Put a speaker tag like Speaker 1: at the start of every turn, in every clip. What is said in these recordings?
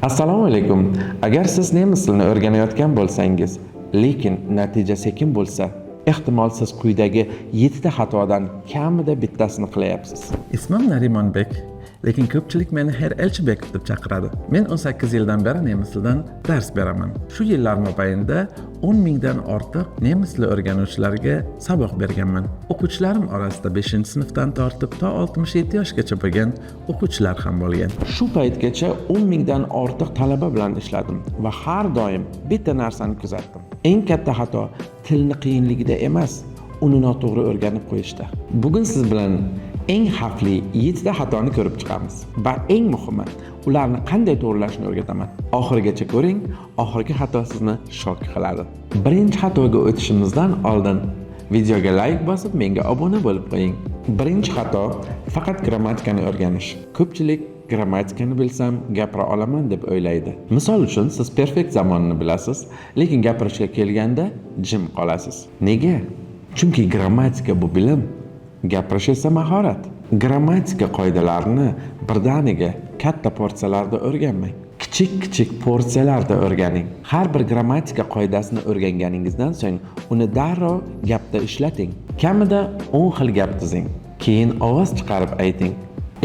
Speaker 1: Assalomu alaykum. Agar siz nemis tilini o'rganayotgan bo'lsangiz, lekin natija sekin bo'lsa, ehtimol siz quyidagi 7 ta xatodan kamida bittasini qilayapsiz.
Speaker 2: Ismim Narimonbek, lekin ko'pchilik meni Herr Elchibek deb chaqiradi. Men 18 yildan beri nemis tilidan dars beraman. Shu yillar mobaynida 10 mingdan ortiq nemis tili o'rganuvchilarga saboq berganman. O'quvchilarim orasida 5-sinfdan tortib to 67 yoshgacha bo'lgan o'quvchilar ham bo'lgan.
Speaker 1: Shu paytgacha 10 mingdan ortiq talaba bilan ishladim va har doim bitta narsani kuzatdim. Eng katta xato tilni qiyinligida emas, uni noto'g'ri o'rganib qo'yishda. Bugun siz bilan eng xavfli 7 ta xatoni ko'rib chiqamiz va eng muhimi, ularni qanday to'g'rilashni o'rgataman. Oxirigacha ko'ring, oxirgi xato sizni shok qiladi. Birinchi xatoga o'tishimizdan oldin videoga layk bosib, menga obuna bo'lib qo'ying. Birinchi xato faqat grammatikani o'rganish. Ko'pchilik grammatikani bilsam gapira olaman deb o'ylaydi. Misol uchun, siz perfekt zamonni bilasiz, lekin gapirishga kelganda jim qolasiz. Nega? Chunki grammatika bu bilim, gapirish esa mahorat. Grammatika qoidalarini birdaniga katta porsiyalarda o'rganmang. Kichik-kichik porsiyalarda o'rganing. Har bir grammatika qoidasini o'rganganingizdan so'ng uni darrov gapda ishlating. Kamida 10 xil gap tuzing. Keyin ovoz chiqarib ayting.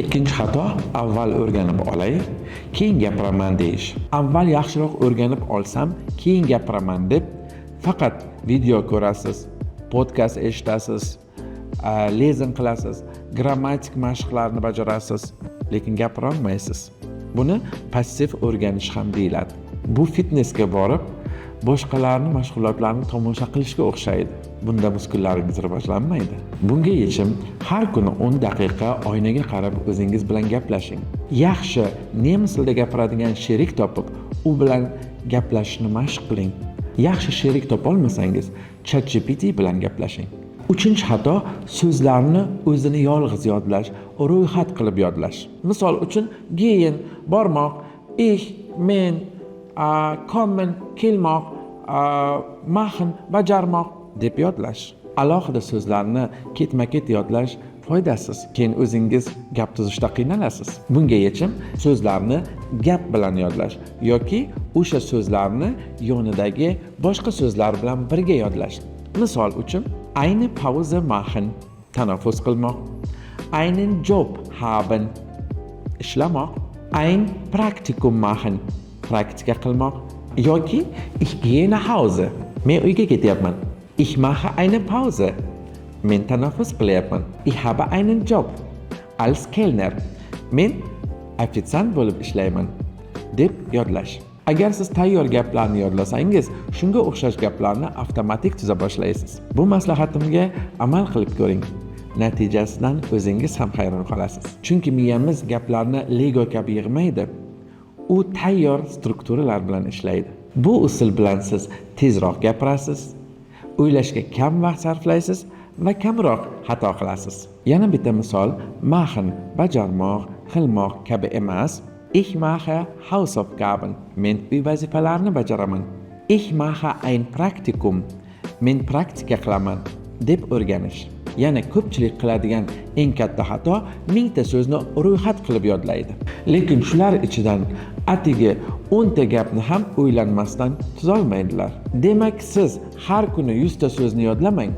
Speaker 1: Ikkinchi xato: avval o'rganib olay, keyin gapiraman deyish. Avval yaxshiroq o'rganib olsam, keyin gapiraman deb faqat video ko'rasiz, podkast eshitasiz, lesen qilasiz, grammatik mashqlarni bajarasiz, lekin gapira olmaysiz. Buni passiv o'rganish ham deyiladi. Bu fitnesga borib, boshqalarni mashg'ulotlarini tomosha qilishga o'xshaydi. Bunda muskullaringiz rivojlanmaydi. Bunga yechim: har kuni 10 daqiqa oynaga qarab o'zingiz bilan gaplashing. Yaxshi nemis tilida gapiradigan sherik topib, u bilan gaplashishni mashq qiling. Yaxshi sherik topolmasangiz, ChatGPT bilan gaplashing. Uchinchi xato: so'zlarni o'zini yolg'iz yodlash, ro'yxat qilib yodlash. Misol uchun, gehen bormoq, ich men, kommen kelmoq, machen bajarmoq deb yodlash. Alohida so'zlarni ketma-ket yodlash foydasiz. Keyin o'zingiz gap tuzishda qiynalasiz. Bunga yechim: so'zlarni gap bilan yodlash yoki o'sha so'zlarni yonidagi boshqa so'zlar bilan birga yodlash. Misol uchun, eine Pause machen tanaffus qilmoq, einen Job haben ishlamoq, ein Praktikum machen praktika qilmoq yoki ich gehe nach Hause men uyga ketyapman, ich mache eine Pause men tanaffus qilyapman, ich habe einen Job als Kellner men ofitsiant bo'lib ishlayman deb yodlash. Agar siz tayyor gaplarni yodlasangiz, shunga o'xshash gaplarni avtomatik tuza boshlaysiz. Bu maslahatimga amal qilib ko'ring. Natijasidan o'zingiz ham hayron qolasiz. Chunki miyamiz gaplarni Lego kabi yig'maydi. U tayyor strukturalar bilan ishlaydi. Bu usul bilan siz tezroq gapirasiz, o'ylashga kam vaqt sarflaysiz va kamroq xato qilasiz. Yana bitta misol: machen bajarmoq, qilmoq kabi emas. Ich mache Hausaufgaben. Men uy vazifalarini bajaraman. Ich mache ein Praktikum. Men praktika qilaman deb o'rganish. Yana ko'pchilik qiladigan eng katta xato: mingta so'zni ro'yxat qilib yodlaydi. Lekin shular ichidan atigi 10 ta gapni ham o'ylanmasdan tuzolmaydilar. Demak, siz har kuni 100 ta so'zni yodlamang.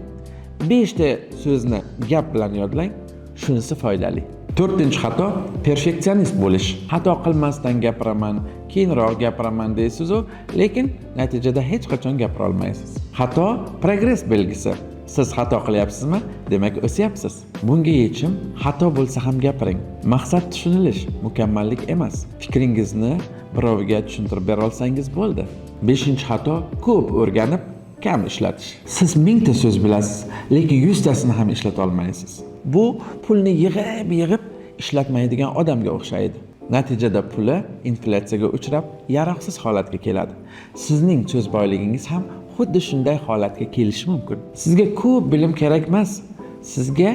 Speaker 1: 5 ta so'zni gap bilan yodlang, shunisi foydali. To'rtinchi xato: perfeksionist bo'lish. Xato qilmasdan gapiraman, keyinroq gapiraman deysiz-u, lekin natijada hech qachon gapira olmaysiz. Xato progress belgisi. Siz xato qilyapsizmi? Demak, o'syapsiz. Bunga yechim: xato bo'lsa ham gapiring. Maqsad tushunilish, mukammallik emas. Fikringizni birovga tushuntirib bera olsangiz bo'ldi. Beshinchi xato: ko'p o'rganib, kam ishlatish. Siz mingta so'z bilasiz, lekin yuztasini ham ishlata olmaysiz. Bu pulni yig'ib yig'ib ishlatmaydigan odamga o'xshaydi. Natijada puli inflyatsiyaga uchrab, yaroqsiz holatga keladi. Sizning so'z boyligingiz ham xuddi shunday holatga kelishi mumkin. Sizga ko'p bilim kerak emas. Sizga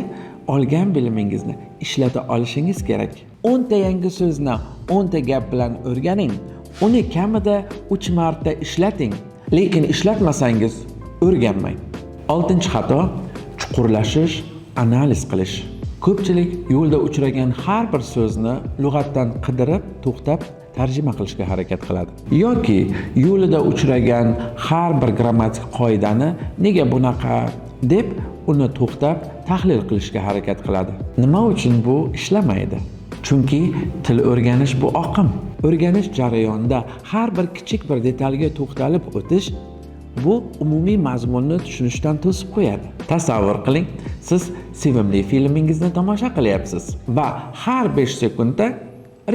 Speaker 1: olgan bilimingizni ishlata olishingiz kerak. 10 ta yangi so'zni 10 ta gap bilan o'rganing. Uni kamida 3 marta ishlating. Lekin ishlatmasangiz, o'rganmang. Oltinchi xato: chuqurlashish, analiz qilish. Ko'pchilik yo'lda uchragan har bir so'zni lug'atdan qidirib, to'xtab
Speaker 2: tarjima qilishga harakat qiladi. Yoki yo'lida uchragan har bir grammatik qoidani nega bunaqa deb uni to'xtab tahlil qilishga harakat qiladi. Nima uchun bu ishlamaydi? Chunki til o'rganish bu oqim. O'rganish jarayonida har bir kichik bir detalga to'xtalib o'tish bu umumiy mazmunni tushunishdan to'sib qo'yadi. Tasavvur qiling, siz sevimli filmingizni tomosha qilyapsiz va har 5 sekundda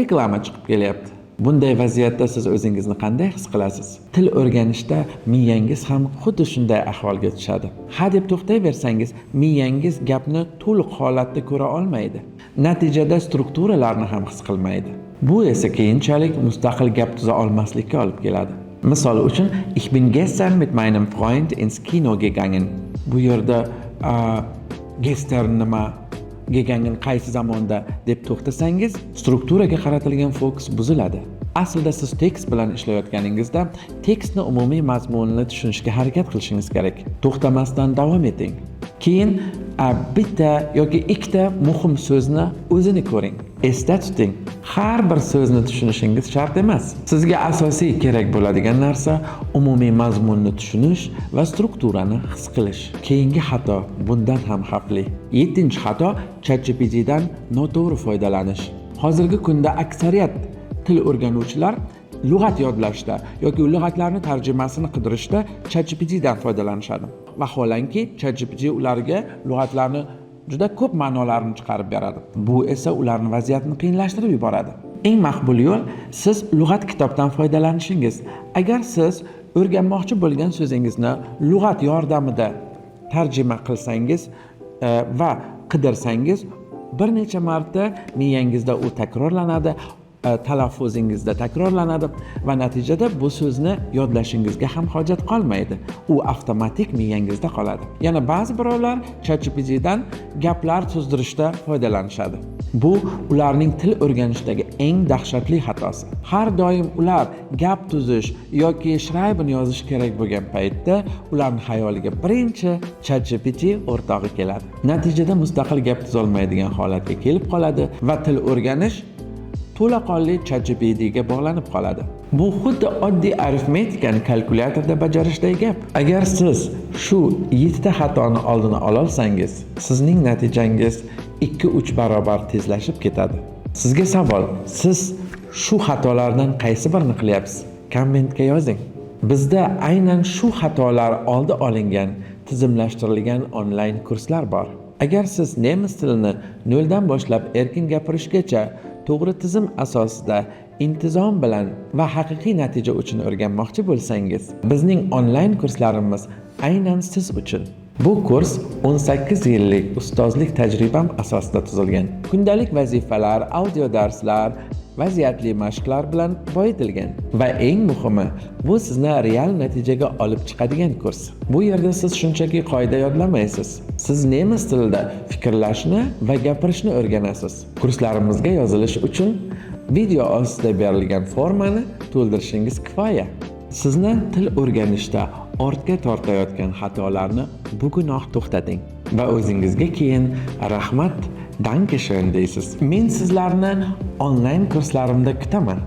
Speaker 2: reklama chiqib kelyapti. Bunday vaziyatda siz o'zingizni qanday his qilasiz? Til o'rganishda miyangiz ham xuddi shunday ahvolga tushadi. Ha deb to'xtayversangiz, miyangiz gapni to'liq holatda ko'ra olmaydi. Natijada strukturalarni ham his qilmaydi. Bu esa keyinchalik mustaqil gap tuza olmaslikka olib keladi. Misol uchun, "Ich bin gestern mit meinem Freund ins Kino gegangen." Bu yerda "gestern" nima, "gegangen" qaysi zamonda deb to'xtasangiz, strukturaga qaratilgan fokus buziladi. Aslida siz tekst bilan ishlayotganingizda tekstni umumiy mazmunini tushunishga harakat qilishingiz kerak. To'xtamasdan davom eting. Keyin bitta yoki ikkita muhim so'zni o'zini ko'ring. Esda tuting, har bir so'zni tushunishingiz shart emas. Sizga asosiy kerak bo'ladigan narsa umumiy mazmunni tushunish va strukturani his qilish. Keyingi xato bundan ham xavfli. Yettinchi xato: ChatGPTdan noto'g'ri foydalanish. Hozirgi kunda aksariyat til o'rganuvchilar lug'at yodlashda yoki lug'atlarni tarjimasini qidirishda ChatGPTdan foydalanishadi. Vaholanki, ChatGPT ularga lug'atlarni juda ko'p ma'nolarini chiqarib beradi. Bu esa ularni vaziyatini qiyinlashtirib yuboradi. Eng maqbul yo'l siz lug'at kitobdan foydalanishingiz. Agar siz o'rganmoqchi bo'lgan so'zingizni lug'at yordamida tarjima qilsangiz va qidirsangiz, bir necha marta miyangizda u takrorlanadi, talaffuzingizda takrorlanadi va natijada bu so'zni yodlashingizga ham hojat qolmaydi. U avtomatik miyangizda qoladi. Yana ba'zi birovlar ChatGPTdan gaplar tuzdirishda foydalanishadi. Bu ularning til o'rganishdagi eng dahshatli xatosi. Har doim ular gap tuzish yoki schreiben yozish kerak bo'lgan paytda ularning xayoliga birinchi ChatGPT o'rtog'i keladi. Natijada mustaqil gap tuzolmaydigan holatga kelib qoladi va til o'rganish to'laqonli ChatGPTga bog'lanib qoladi. Bu xuddi oddiy arifmetikani kalkulyatorda bajarishday gap. Agar siz shu yettita xatoni oldini ololsangiz, sizning natijangiz 2-3 barobar tezlashib ketadi. Sizga savol: siz shu xatolardan qaysi birini qilyapsiz? Kommentga yozing. Bizda aynan shu xatolar oldi olingan, tizimlashtirilgan onlayn kurslar bor. Agar siz nemis tilini noldan boshlab erkin gapirishgacha to'g'ri tizim asosida, intizom bilan va haqiqiy natija uchun o'rganmoqchi bo'lsangiz, bizning onlayn kurslarimiz aynan siz uchun. Bu kurs 18 yillik ustozlik tajribam asosida tuzilgan. Kundalik vazifalar, audio darslar, vaziyatli mashqlar bilan boyitilgan. Va eng muhimi, bu sizni real natijaga olib chiqadigan kurs. Bu yerda siz shunchaki qoida yodlamaysiz. Siz nemis tilida fikrlashni va gapirishni o'rganasiz. Kurslarimizga yozilish uchun video ostida berilgan formani to'ldirishingiz kifoya. Sizni til o'rganishda ortga tortayotgan xatolarni bugunoq to'xtating va o'zingizga keyin "Rahmat, danke schön" deysiz. Men sizlarni onlayn kurslarimda kutaman.